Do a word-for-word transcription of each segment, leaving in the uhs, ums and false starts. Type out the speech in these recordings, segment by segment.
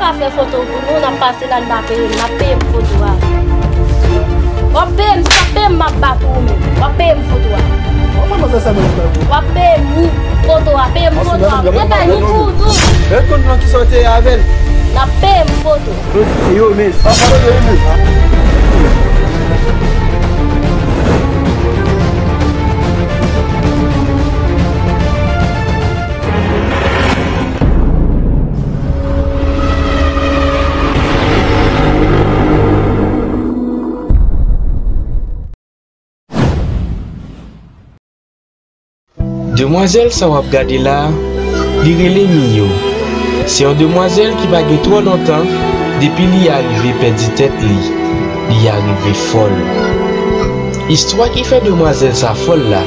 Pa fè foto pou nou, n ap pase la, n pa peye m, n ap peye m foto a. W ap peye m, si w ap peye m, m ap bat ou menm. W ap peye m foto a. W ap fè mwen sa, sa mwen fè pou ou. W ap peye m foto a, peye m foto a. Mwen pa ni pou ou tou. Mwen konn nan ki sa w te ye avè l. N ap peye m foto. Yo, men, pa pale de ou. Demwazèl sa w ap gade la a, li rele Miyo. Se yon demwazèl ki pa gen twò lontan depi li arive pèdi tèt li. Li arive fòl. Istwa ki fè demwazèl sa fòl la.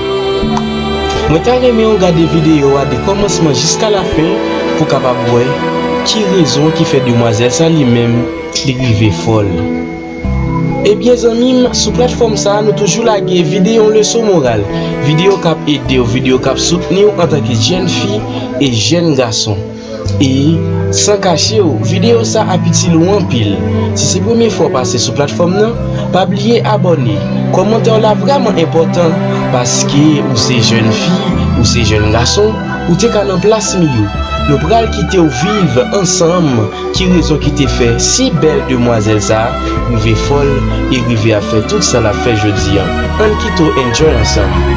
Mwen ta renmen w gade videyo a de kòmansman jiska lafen pou w kapab wè ki rezon ki fè demwazèl sa li menm li rive fòl. Ebyen zanmi m, sou platfòm sa a, nou toujou lage videyo leson moral, videyo k ap ede w, videyo k ap soutni w antanke jèn fi e jèn gason. E, san kache w, videyo sa ap itil ou anpil. Si se premye fwa w pase sou platfòm nan, pa bliye abòne. Kòmantè w la vrèman enpòtan, paske ou se jèn fi, ou se jèn gason, ou te ka nan plas Miyo. Nou pral kite w viv ansanm ki rezon ki te fè si bèl demwazèl sa a rive fòl e rive ap fè tout sa l ap fè jodi a. Ann kite w enjoy ansanm.